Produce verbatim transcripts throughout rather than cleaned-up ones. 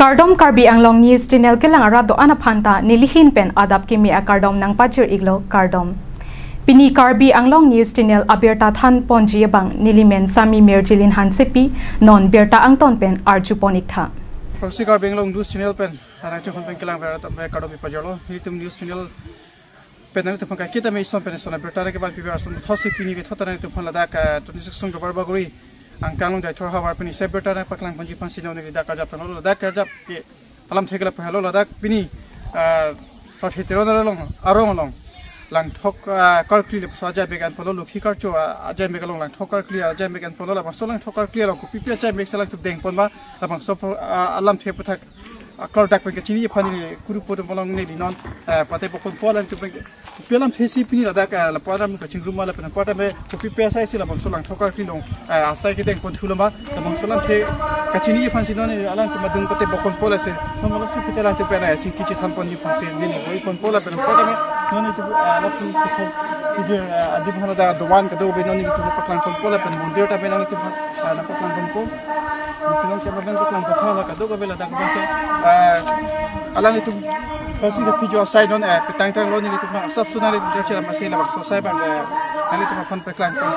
Kardom, Karbi Anglong News Channel kelang arat do-an aphan ta nelihin pen adap kimi akardom nangpajir iklo, kardom. Pini Karbi Anglong News Channel abirta than ponji abang nelimen Sami Mirjilin Hansepi, non birta angton pen arju pon iktha. Proxy Karbi Anglong News Channel pen, arang chokon pen kelang arat do-an aphan kardom pajirlo. Nelitum News Channel pen nanglitum aphan kaiketa me ison pen ison abirta nangkevan piver ason thotsi pini ve thot nanglitum aphan ladak, eh, twenty-six Song Duarbagori angkang along Deithor havar pini isi abirta nangpaklang ponji aphansi non neli dak karjap tanglo. Ladak karjap ke alamthe ke lapu helo, ladak pini, eh, Sarthe Teron arong, arong along langthok, eh, karkli lapuson ajai bek an ponlo, Lokhi Karcho, eh, ajai bek along langthok karkli ajai bek an ponlo. Labangso langthok karkli along kopipi ajai bek si alangtum deng pon ma, labangso pro-, eh, alamthe aputhak aklor dak pen kachini aphan neli kuru puru malong neli non, eh, pate bokon po alangtum pen pi alamthe si pini ladak, eh, lapu alam kachingrum ma lapen pate me kopipi asai si labangso langthok karkli along, eh, asai kedeng pon thulo ma, labangso alamthe kachini aphansi non neli alangtum adung pate bokon po lasi non malasi pite alangtum pen, eh, chingki chethan ponji aphansi neli boi pon po lapen pate me non nelitum, eh, lapu kethok video, eh, adim hala da dovan kadokave non nelitum paklang pon po lapen mondir ta pen nelitum, eh, nangpaklang pon po. Nelitum cameraman paklang pon tha la kadokave ladak abang si, eh, alanglitum karkli kaphi jo asai non, eh, petang tanglo, nelitum asapso nanglitum cheram asi labangso asai abang, eh, nanglitum aphan paklang pon, eh,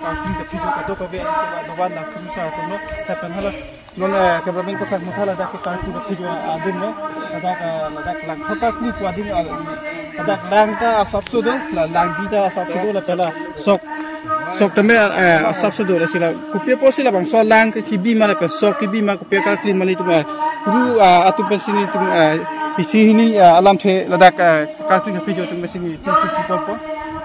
karkli kaphi jo kadokave, eh, dovan la kumsa kumlo, lapen hala non, eh, cameraman paklang pon tha ladak ke karkli kaphi jo adim lo, ladak, eh, ladak langthok karkli pu adim, eh, ladak lang ta asapso do, la langbi ta asapso do, lapen la sok, sok tame, eh, asapso do, lasi la kopi apotsi labangso lang ke kibi ma lapen sok kibi ma, kopi karkli ma nelitum, eh, ru, ah, atum pensi nelitum, eh, isi hini, eh, alamthe ladak, eh, karkli kaphi jo atum pensi nelitum chingki pon po.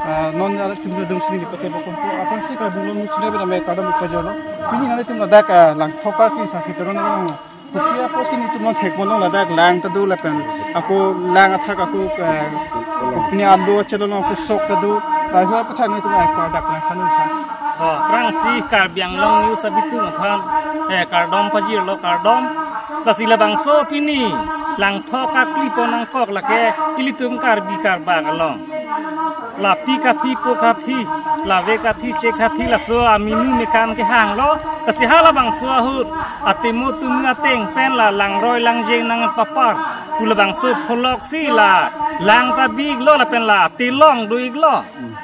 Ah, non alangtum adung si neli pate bokon po. Aphrangsi Karbi Anglong News Channel pen name kardom pajirlo. Pini nanglitum ladak, eh, langthok karkli Sarthe Teron arong. Kopi apotsi nelitum non thek pon long, ladak lang ta do lapen ako lang athak ako, eh, pini alo chelo long ako sok ta do. Lahai aputhak nelitum, eh, kardom nangthan nangthan. Oh, aphrangsi Karbi Anglong News abitung aphan, eh, kardom pajirlo, kardom. Lasi labangso pini langthok karkli pon nangkok lake ilitum Karbi Karbak along. Lapi kathi po kathi, lave kathi che kathi, laso aminu mekan kehanglo. Lasi halabangso ahut atemo tumi ateng pen la langroi langjeng nangpapar pu labangso pholok si la lang ta bi iklo lapen la atelong do iklo.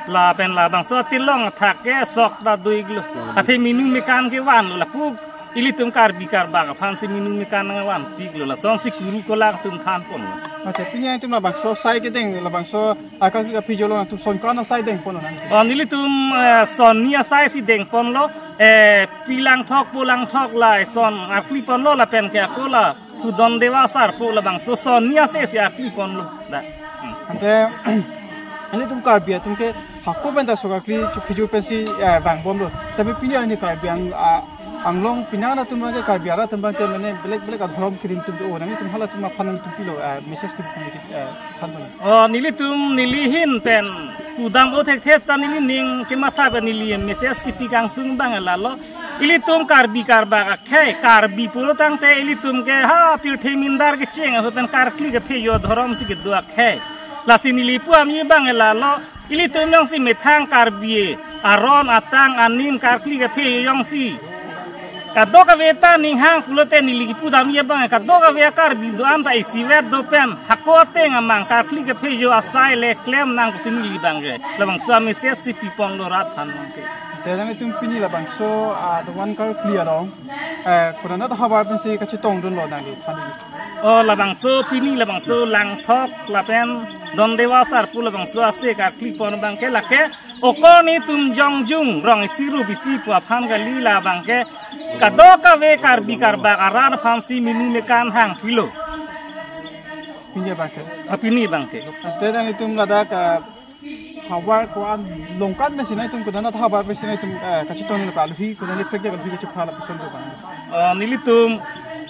Lapen labangso atelong athak ke sok ta do iklo. Athe minu mekan kevanlo, lapu ilitum Karbi Karbak aphansi minu mekan nangvanpi iklo, lasonsi kuru kolang atum than ponlo. Oke, pini nelitum labangso asai kedeng, labangso akar kaphi jo lo nangtum son ko-an asai deng ponlo nang? Oh, nelitum, eh, son ni asai si deng ponlo, eh, pi langthok po langthok la son karkli ponlo lapen ke ako la Pudon Dewa Sarpo labangso son ni asai si karkli ponlo. Da. Hmm. Ante, nelitum Karbi atum ke hako pen ta sok karkli chukhi ju pensi, eh, vangbomlo. Tapi pini arni Karbi Ang-, ah, Anglong penang atum ke Karbi arat atum ke mane belek belek adhorom kirim atum do, nangtum halatum aphan nangtum pilo, eh, message kipi, eh, than pon. Oh, nelitum nelihin pen pudam o thekthe ta nelining kematha pen neli message kipi kangtung abang lalo. Ilitum Karbi Karbak akhei, Karbi pulo tangte ilitum ke ha pirthe mindar kecheng ahut pen karkli kaphi jo adhorom si kedo akhei. Lasi neli pu ami abang lalo, ilitum jongsi methang Karbi aron atang anim karkli kaphi jo jongsi kadokave ta ninghang pulote neli kipu dam abang kadokave Karbi do-an ta isivet do pen hako ateng amang karkli kaphi jo asai le klem nang pusi neli abang ke labangso amessage si pi ponlo rat than abang ke. Te nangtum pini labangso, ah, dovan karkli along, eh, konat ahavar pensi kachetongdunlo nangli than neli. Oh, labangso pini labangso langthok lapen Don Dewa Sarpo labangso asai karkli pon abang ke lake okor netum jongjung rong isi rup isi pu aphan kali, labang ke kadokave Karbi Karbak arat aphansi minu mekan hangpilo. Pini abang ke. Ah, pini abang ke. Te nangtum ladak, ah, havar ko-an longkan pensi nangtum konat ahavar pensi nangtum, eh, kachetong nanglo, aluhi konat ni pek aluhi kachepha lapuson do abang? Oh, nelitum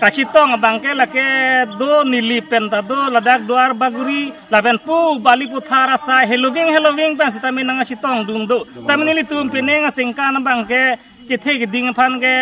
kachetong abang ke lake do neli pen ta do ladak Duarbagori lapen pu Balipathar asai heloving heloving pen sitame nangchetongdun do. Tame nelitum penang asengkan abang ke kethe keding aphan ke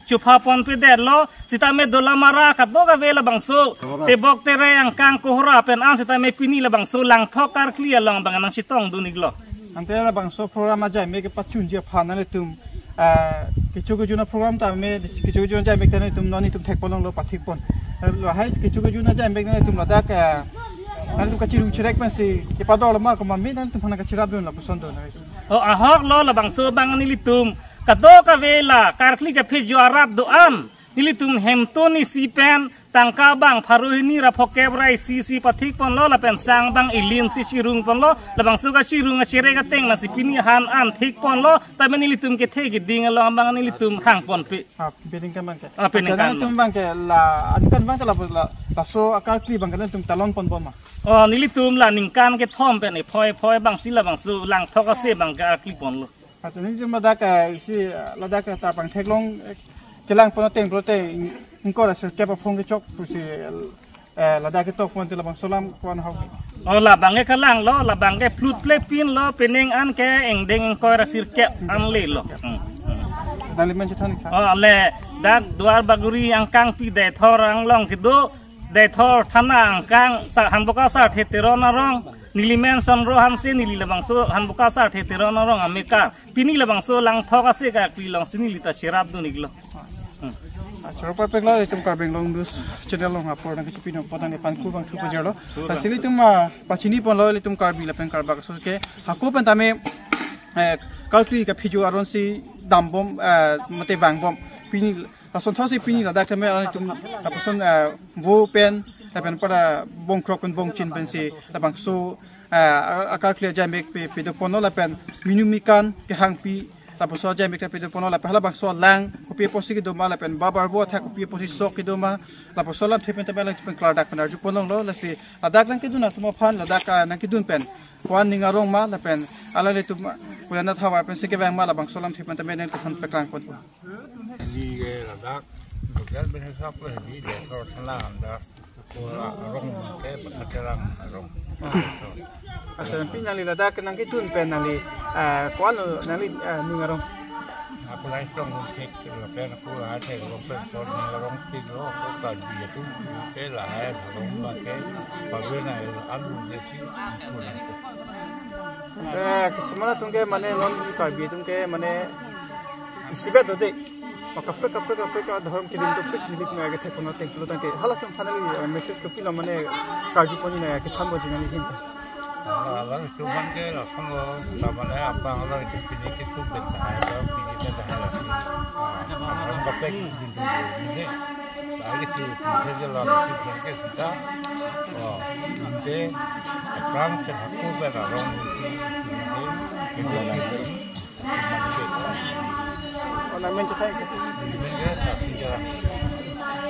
chupha ponpedetlo, sitame Dolamara kadokave labangso Kohora. Tebok Terai angkang Kohora pen an sitame pini labangso langthok karkli along abang nangchetongdun iklo. Ante labangso program ajai me kepachunji aphan nangtum Ah, kecho kejun aprogram tame, kecho kejun ajaimek ta nelitum non nelitum thekpon longlo, pathikpon. Eh, lahai kecho kejun ajaimek nanglitum ladak, ah, nanglitum kachirung chirek pensi kepadolo ma, komat me nanglitum aphan kachirapdun lapuson do na. O, ahok lo, labangso abang nelitum kadokave la karkli kaphejo arat do-an nelitum hemtun isi pen tangka abang pharo hini ra phokep ra isi si pathikponlo, lapen sang abang ilin si chirungponlo, labangso kachirung achirek ateng masi pini han an thikponlo, tame nelitum kethe keding along abang nelitum hangponpe. Ah, peningkan abang ke. Ah, peningkan. Acha, nelitum abang ke la, aningkan abang ke la, la, laso akarkli abang ke nelitum talonponbom ma? Oh, nelitum la ningkan kethom pen ephoi ephoi abang si labangso langthok ase abang ke arkliponlo. Acha, nelitum ladak, eh, isi, eh, ladak, eh, Tarpang theklong, eh, kelangpon ateng pulote, ing-, ingkoi ra sirkep aphong kechok pusi, eh, ladak ketokpon te labangso alam ko-an hau. Oh, labang ke kelanglo, labang ke plut ple pinlo, penang an ke ingdeng ingkoi ra sirkep an lelo. Hmm, hmm. Nangli men chethan ik tha. Oh, le, dak Duar Bagori angkang pi Deithor anglong kedo, Deithor thana angkang, sa, Hanboka Sarthe Teron arong, neli men Sonro Hanse, neli labangso Hanboka Sarthe Teron arong amekar. Pini labangso langthok ase karkli along si neli ta chirapdun iklo. Hmm. Acha, ro parpek lo, itum Karbi Anglong News Channel along apor nangkachepinong apot nangli aphan kurvangthu pajirlo. Lasi ilitum, ah, pachiniponlo, ilitum Karbi lapen Karbak aso ke hako pen tame, eh, karkli kaphejo aron si dambom, eh, mate vangbom. Pini lason thotsi pini ladak tame ilitum lapuson, eh, vo pen lapen pada bongkrok pen bongchin pensi labangso, eh, a-, akarkli ajaimek pe, pedoponlo lapen minu mikan kehangpi lapuson ajaimek ta pedoponlo lapen halabangso alang kopi apotsi kedo ma lapen babar vo athak kopi apotsi sok kedo ma lapuson alamthe pen tame ilitum pen klardak pen arjupon longlo. Lasi ladak nangkedun atum aphan ladak, ah, nangkedun pen ko-an ning arong ma lapen alanglitum, ah, ko-an athavar pensi kevang ma labangso alamthe pen tame nangtum aphan paklangponpo. Neli ke ladak, local bangke sap lo, neli Deithor thana under, ko arong ke Bakaterang arong. Acha, pini nangli ladak nangkedun pen nangli, eh, ko-an lo nangli, eh, ning arong? Ako lahai Chongbomthek, lapen ako lahai Theklong pen, ko ning arong pik lo, ako Karbi atum ke lahai arong abang ke pavena el anbu jesi, ako lahai. Eh, kisuman atum ke mane non Karbi atum ke mane isivet dode. Maka kaprek kaprek kaprek adhorom kidim dopik nelitum ke thekpon ateng pulo tangte halatum aphan nangli, eh, message kopilo mane karjuponji na kethan ponji nangli ahin ta. Hala, hala, itum aphan ke lason lo, ta mane abang lo itum pini ke sum pen tahai, ta pini pen tahai lason. Ah, adhorom kaprek kidim dode. Lagi si, si je lam, si pen ke sita. Oh, inte, akam ke hako pen arong si, si, si, si, Oh, nangmen chethan ik tha. Nangmen ke Sasi Jara.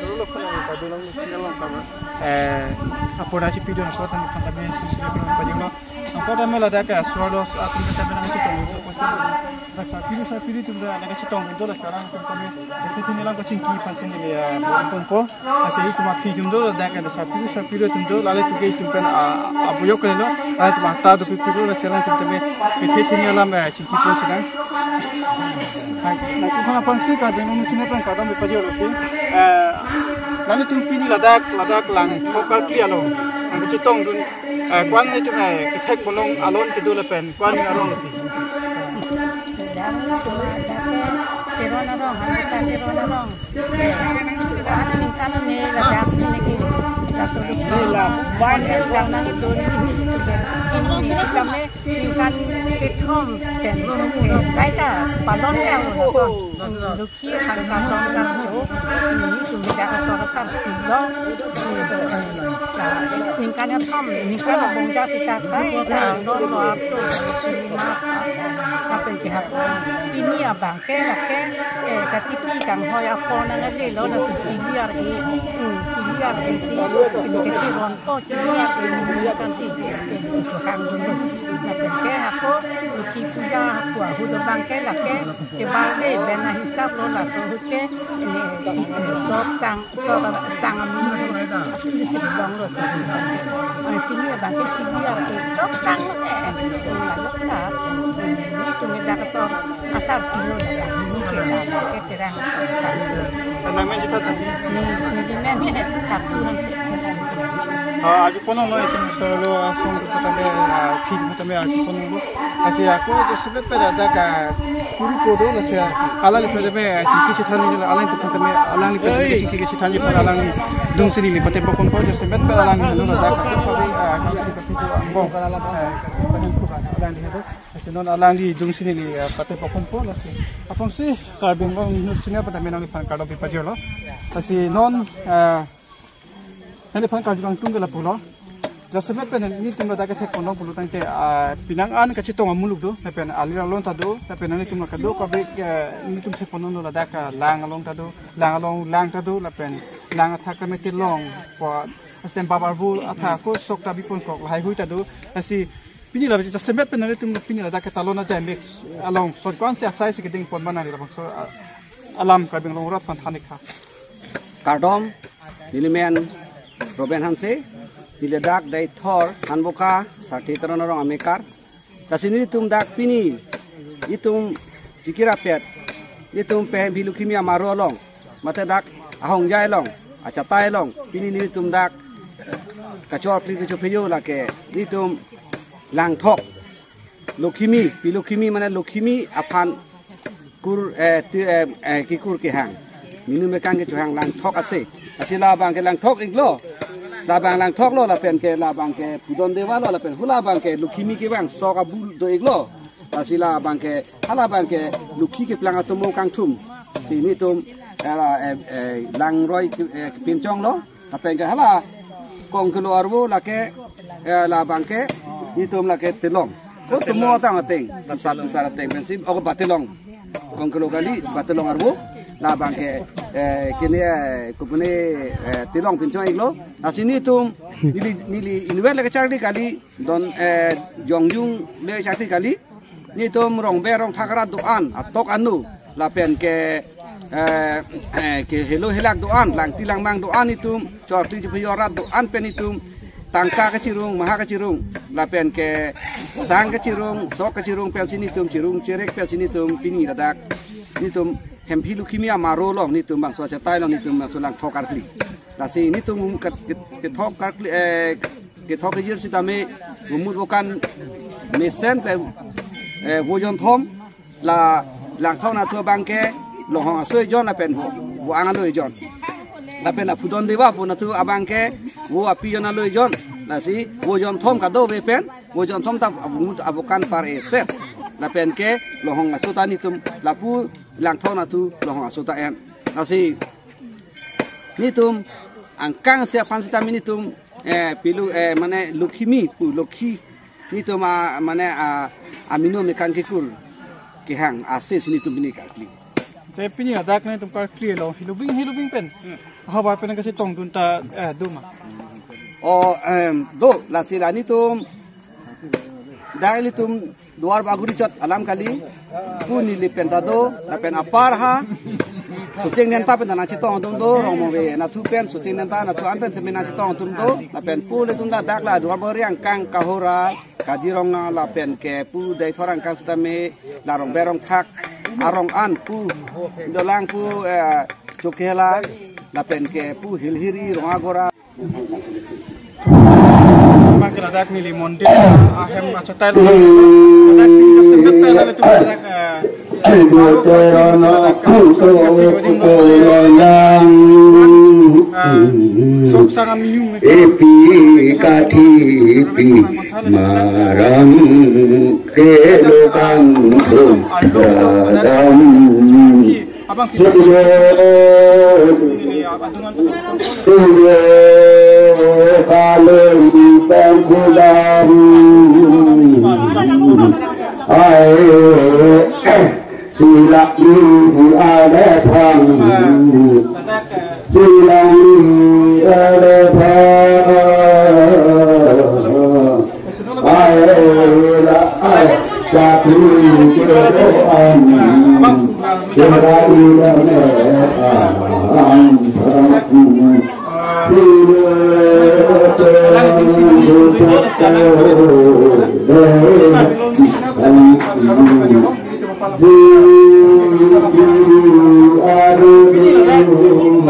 Choro lo, khana ka dun nang channel along tame. Eh, apor nangchepidun apot nangphan tame sisi pajirlo. Apot tame ladak ke aswar lo atum tame nangchetongdun apotsi. Dak sarpiru sarpiru atum nangchetongdun, laso alam atum tame. Kethe thini alam kachingki aphansi neli, eh, ponpo. Lasi itum aphi atum do, dak ada sarpiru sarpiru atum do, lale tuke itum pen, ah, abuyok kali lo, lale itum ata do pipiru, lasi alanglitum tame kethe thini alam, eh, chingkipon sedang. Hai, nangtum aphan aphrangsi Karbi Anglong News Channel pen kardom pajirlo ke. Eh, nanglitum pini ladak, ladak langthok karkli along nangkachetongdun, eh, ko-an itum, eh, kethekpon long alon kedo lapen ko-an arong lo ke? Dam cuma ada ke Teron arong, Hanboka Teron arong. Anu ningkan ne ladak ne ke, laso dukhi. Ningkan nangdun ini sudah. Chini ne sitame ningkan kethom pen. Kaita palon ya lason. Dukhi aphan kardom karcho. Ini sudah laso lasan lo. Ningkan kethom, ningkan bongjak kita kaita don lo ato. Apa sih hak? Ini abang ke lake, eh, katiti kanghoi apor nangkele lo, laso chili ar-e, hmm, chili ar-e si, si kechiron ko chili ar-e ni kan si, eh, hangdun lo. Lapen ke ako, Lukhi Puja ako ahut abang ke lake, kebal de, bena hisap lo laso ahut ke, eh, eh, sok sang, sok sang amin, asin di sibong lo sang. Ai, pini abang ke chili ar-e, sok sang lo, eh, eh, eh, lalu dah, ini tumi dah ke sok. Asar kilo dah, ini kita ke terang asar. Nangmen chethan tha? Ni, ni men Thakur Hanse. Ah, arjuponlo, itum solo asong itum tame, ah, phil itum tame arjuponlo. Lasi ako Joseph Betpet ladak, ah, kuru kodo, lasi, ah, alanglitum tame, ah, chingki chethan, alanglitum tame, alanglitum tame chingki chethan, alangli adung si neli pateponpo, Joseph Betpet alangli ladak, ah, kami, ah, kami, kami, ah, bong, ah, alangli hado. Lasi non alangli adung si neli, ah, pateponpo, lasi. Aphrangsi Karbi Anglong News Channel pen tame nangliphan kardom pajirlo. Lasi non, ah, nangliphan karju kangtung ke lapulo. Joseph Betpet pen nelitum ladak kethekponlong pulo tangte, ah, penang an kachetong amuluk do, lapen alir along ta do, lapen nelitum kadokave, eh, nelitum thekponlong ladak, ah, lang along ta do, lang along lang ta do, lapen lang athak tame telong, po astem babar bu athak ko sok ta biponkok lahai hui ta do, lasi pini la Joseph Betpet pen nelitum pini ladak ketalon ajai mek along son ko-ansi asai si kedengpon ma nangli labangso, ah, alam Karbi Anglong arat aphan than-ik tha. Kardom, neli men Robin Hanse, neli dak Deithor, Hanboka, Sarthe Teron arong amekar. Lasi nelitum dak pini, itum chikirapet, itum pehemphi lukhimi amaro along, mate dak ahongjai along, achatai along, pini nelitum dak kachor kli kecho pheyo lake, nelitum langthok, lukhimi, pi lukhimi mane lukhimi aphan kur, eh, ti, eh, eh, kikur kehang. Minu mekang kechohang langthok ase. Lasi labang ke langthok-iklo. Labang langthoklo lapen ke labang ke pudon dewalo lapen hala abang ke lukhimi kevang sok abul do-iklo. Lasi labang ke hala abang ke lukhi keplang atomo kangthum. Si nelitum, eh, eh, eh, langroi ke, eh, kepinchonglo. Lapen ke hala kongkelo arvo lake, eh, labang ke nelitum lake telong. Ko tomo atang ateng, pusar pusar ateng pensi, oh, batelong. Kongkelo kali, batelong arvo, labang ke, eh, kene, eh, kopine, eh, telong pinchong-iklo. Lasi nelitum, neli, neli inutvet le kacharli kali, don, eh, jongjung le kacharli kali. Nelitum rongber rongthak arat do-an, atok anu, lapen ke, eh, eh, kehelo helak do-an, langti langmang do-an nelitum, chorti chiphayo arat do-an pen nelitum, tangka kachirung, maha kachirung, lapen ke sang kachirung, sok kachirung pensi nelitum, chirung cherek pensi nelitum, pini ladak, nelitum hemphi lukhimi amaro along, nelitum bangso achatai along, nelitum bangso langthok karkli. Lasi nelitum ke, ke, kethok karkli, eh, kethok kejir sitame, vomut vokan mesen pen, eh, vojon thom, la langthok nathu abang ke longhong aso ejon lapen vo, vo-ang alo ejon. Lapen la pudon dewa pu nathu abang ke vo api jon alo ejon. Lasi vojon thom kadokave pen, vojon thom ta avomut avokan par eset. Lapen ke longhong aso ta nelitum lapu langthok nathu longhong aso ta en. Lasi nelitum angkang si aphan sitame nelitum, eh, pilu, eh, mane lukhimi pu lukhi nelitum a, mane a, aminu mekang kikur kehang ase si nelitum pini karkli. Te pini ladak nelitum karklilo, hilobing hilobing pen. Havar pen kachetongdun ta, eh, do ma? O, em, do, lasi la nelitum dak nelitum duar baguri chot alam kali, pu neli pen ta do, lapen apar ha, Socheng Nenta pen ta nangchetong atum do, Rongmongve nathu pen, Socheng Nenta nathu an pen seme nangchetong atum do, lapen pu ilitum ladak la duar baguri angkang Kahora, Kaziranga, lapen ke pu Deithor angkang sitame, la rongber rongthak arong an pu, dolang pu, eh, Chokhela, lapen ke pu Hilhiri, Rongagora. Bang ke ladak neli mondir ahem achatai lo. Ladak neli semet tai lalu tu ladak, eh, Doterona ladak, eh, sok sang aminyu. Epi katipi marang kelokan thum radam. Abang kita. Sudo, sudo kalori pangkulam. Ai, silak ni ada pang. Silak ni ada pang.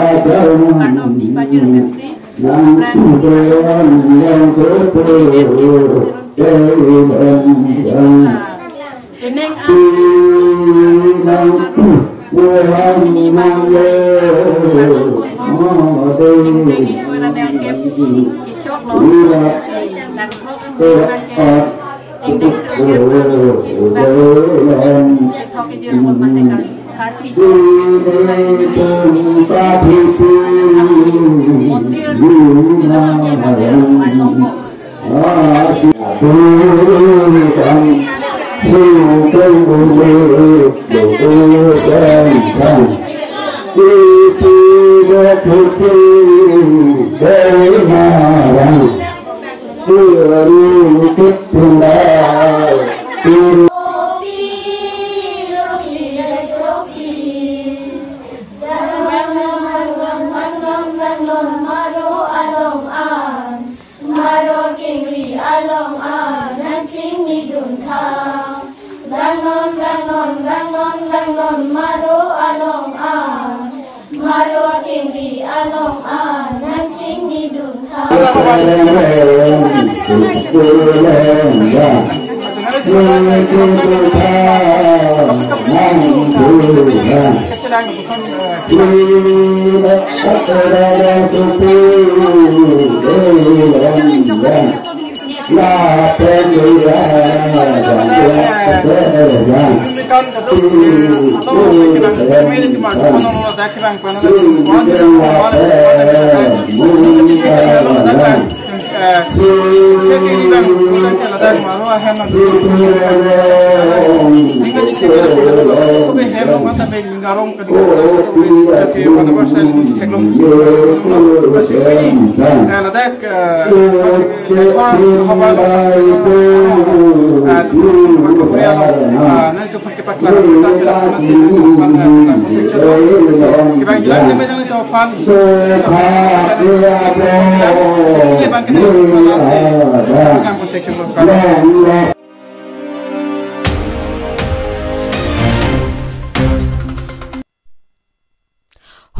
Karno di pajir pensi, Amran, Teneng a, ini mangke, ini wara nangkep kechok lo, si nangkok nangkep, teneng a, kethok kejir mati kang, harti. Mondir, ini nangkep, ada, ada, ada. Maro kengri along an nangchingnidun tha. Vangnon, vangnon, vangnon, vangnon, maro along an. Maro kengri along an nangchingnidun tha.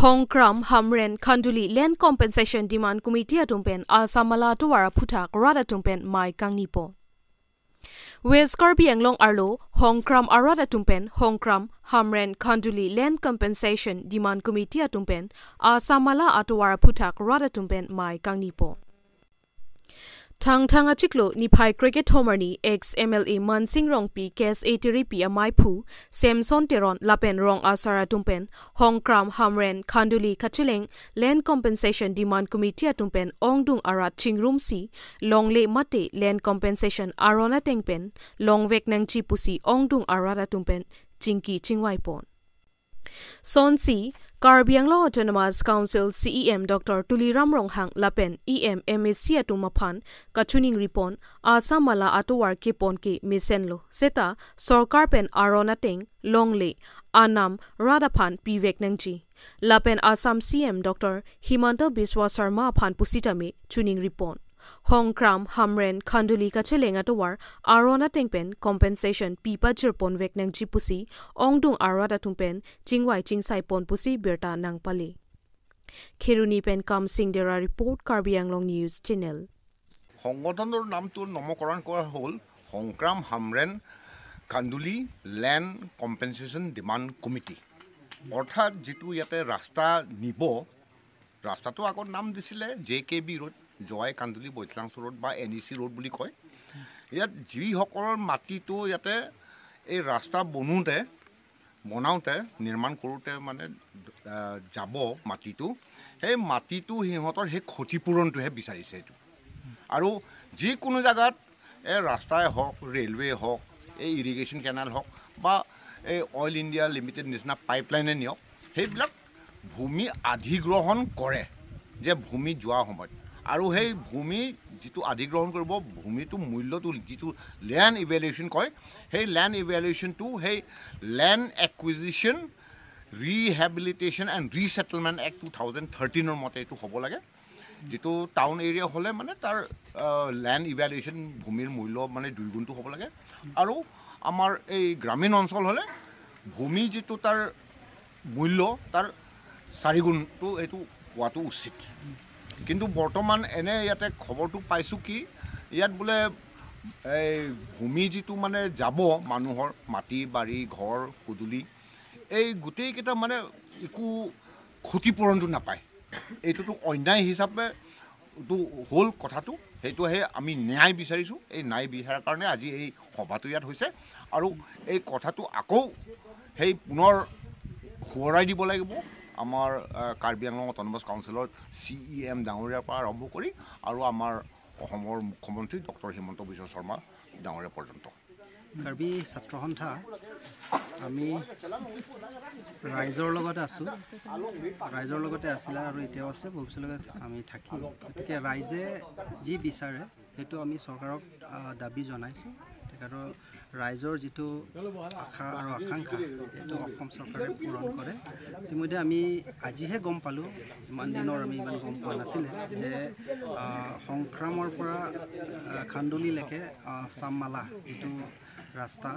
Hongkram, Hamren, Khanduli Land Compensation Demand Committee atum pen Assam Mala atovar aphuthak rat atum pen mei kangnipo. West Karbi Anglong arlo Hongkram arat atum pen Hongkram, Hamren, Khanduli Land Compensation Demand Committee atum pen Assam Mala atovar aphuthak rat atum pen mei kangnipo. Thangthang achiklo niphai krekethom arni ex M L A Mansing Rongpi, K S A Terepi amaiphu Samson Teron lapen rong asar atum pen Hongkram, Hamren, Khanduli kacheleng Land Compensation Demand Committee atum pen ongdung arat chingrumsi longle mate land compensation aron ateng pen longvek nangji pusi ongdung arat atum pen chingki chingvaipon. Sonsi, Karbi Anglong Autonomous Council C E M Doctor Tuliram Ronghang lapen E M M A C atum aphan kachiningripon, Assam Mala atovar kepon ke mesenlo. Seta sorkar pen aron ateng longle anam rat aphan pivek nangji. Lapen Assam C M Doctor Himanta Biswa Sarma aphan pusitame chiningripon. Hongkram, Hamren, Khanduli kacheleng atovar aron ateng pen compensation pi pajirponvek nangji pusi ongdung arat atum pen chingvai chingsaipon pusi birta nangpale. Kheroni pen Kamsing Dera report, Karbi Anglong News Channel. সংগঠনৰ নামটো নামকৰণ কৰা হ'ল সংক্ৰাম হামৰেণ কান্দুলি land compensation demand committee. অৰ্থাৎ যিটো ইয়াতে ৰাস্তা নিব, ৰাস্তাটো আগত নাম দিছিলে জে কে বি ৰোড, জোৱাই কান্দুলি বৈঠলাংচু ৰোড বা এন ই চি ৰোড বুলি কয়। ইয়াত যিসকলৰ মাটিটো ইয়াতে এই ৰাস্তা বনোতে, বনাওঁতে, নিৰ্মাণ কৰোঁতে মানে, আহ, যাব মাটিটো, সেই মাটিটো সিহঁতৰ সেই ক্ষতিপূৰণটোহে বিচাৰিছে এইটো। আৰু যিকোনো জেগাত এই ৰাস্তাই হওক, ৰেলৱে হওক, এই ইৰিগেশ্যন কেনাল হওক বা এই অইল ইণ্ডিয়া লিমিটেড নিচিনা পাইপলাইনে নিয়ক, সেইবিলাক ভূমি অধিগ্ৰহণ কৰে যে ভূমি যোৱা সময়ত। আৰু সেই ভূমি যিটো অধিগ্ৰহণ কৰিব, ভূমিটো মূল্যটো, যিটো লেণ্ড ইভেলুৱেশ্যন কয়, সেই লেণ্ড ইভেলুৱেশ্যনটো সেই লেণ্ড একুইজিশ্যন, ৰিহেবিলিটেশ্যন এণ্ড ৰিছেটেলমেণ্ট এক্ট টু থাউজেণ্ড থাৰ্টিনৰ মতে এইটো হ'ব লাগে। যিটো টাউন এৰিয়া হ'লে মানে তাৰ লেণ্ড ইভেলুৱেশ্যন, ভূমিৰ মূল্য মানে দুই গুণটো হ'ব লাগে। আৰু আমাৰ এই গ্ৰামীণ অঞ্চল হ'লে ভূমি যিটো তাৰ মূল্য, তাৰ চাৰি গুণটো এইটো হোৱাটো উচিত। কিন্তু বৰ্তমান এনে ইয়াতে খবৰটো পাইছোঁ কি, ইয়াত বোলে এই ভূমি যিটো মানে যাব মানুহৰ, মাটি বাৰী, ঘৰ পদূলি, এই গোটেইকেইটা মানে একো ক্ষতিপূৰণটো নাপায়। এইটোতো অন্যায় হিচাপে টো হ'ল কথাটো। সেইটোহে আমি ন্যায় বিচাৰিছোঁ। এই ন্যায় বিচৰাৰ কাৰণে আজি এই সভাটো ইয়াত হৈছে। আৰু এই কথাটো আকৌ সেই পুনৰ সোঁৱৰাই দিব লাগিব আমাৰ আহ, কাৰ্বি আংলং অট'নমাছ কাউন্সিলৰ চি ই এম ডাঙৰীয়াৰ পৰা আৰম্ভ কৰি আৰু আমাৰ অসমৰ মুখ্যমন্ত্ৰী ডক্টৰ হিমন্ত বিশ্ব শৰ্মা ডাঙৰীয়া পৰ্যন্ত। কাৰ্বি ছাত্ৰ সন্থা আমি ৰাইজৰ লগতে আছোঁ। ৰাইজৰ লগতে আছিলে আৰু এতিয়াও আছে, ভৱিষ্যতলৈকে আমি থাকিম। গতিকে ৰাইজে যি বিচাৰে সেইটো আমি চৰকাৰক আহ, দাবী জনাইছোঁ। তেখেতৰ ৰাইজৰ যিটো আশা আৰু আকাংক্ষা, এইটো অসম চৰকাৰে পূৰণ কৰে। ইতিমধ্যে আমি আজিহে গম পালোঁ, ইমান দিনৰ আমি ইমান গম পোৱা নাছিলে যে আহ, সংক্ৰামৰ পৰা আহ, খান্দুলিলৈকে আহ, চামমালা যিটো ৰাস্তা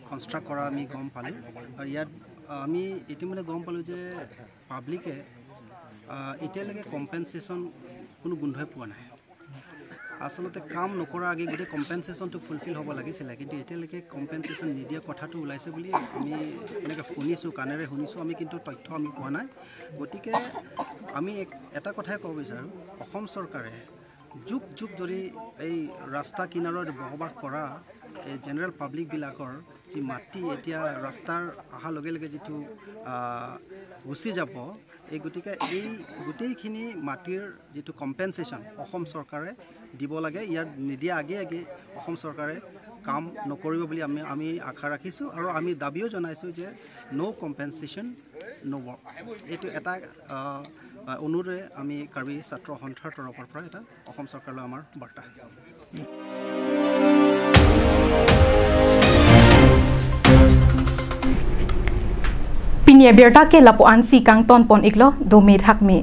কনষ্ট্ৰাক্ট কৰা আমি গম পালোঁ। আৰু ইয়াত আহ, আমি ইতিমধ্যে গম পালোঁ যে পাব্লিকে আহ, এতিয়ালৈকে কম্পেনচেশ্যন কোনো গোন্ধই পোৱা নাই। আচলতে কাম নকৰাৰ আগে গোটেই কম্পেনচেশ্যনটো ফুলফিল হ'ব লাগিছিলে, কিন্তু এতিয়ালৈকে কম্পেনচেশ্যন নিদিয়া কথাটো ওলাইছে বুলি আমি এনেকৈ শুনিছোঁ, কাণেৰে শুনিছোঁ, আমি কিন্তু তথ্য আমি পোৱা নাই। গতিকে আমি এক এটা কথাই ক'ব বিচাৰোঁ, অসম চৰকাৰে যুগ যুগ ধৰি এই ৰাস্তা কিনাৰত বসবাস কৰা এই জেনেৰেল পাব্লিকবিলাকৰ যি মাটি এতিয়া ৰাস্তাৰ অহাৰ লগে লগে যিটো আহ, গুচি যাব, এই গতিকে এই গোটেইখিনি মাটিৰ যিটো কম্পেনচেশ্যন অসম চৰকাৰে দিব লাগে। ইয়াত নিদিয়া আগে আগে অসম চৰকাৰে কাম নকৰিব বুলি আমি আমি আশা ৰাখিছোঁ আৰু আমি দাবীও জনাইছোঁ যে no compensation, no work। এইটো এটা আহ, অনুৰোধে আমি কাৰ্বি ছাত্ৰ সন্থাৰ তৰফৰ পৰা এটা অসম চৰকাৰলৈ আমাৰ বাৰ্তা। Pini abirta ke lapu-ansi kangton pon iklo, dome thakme.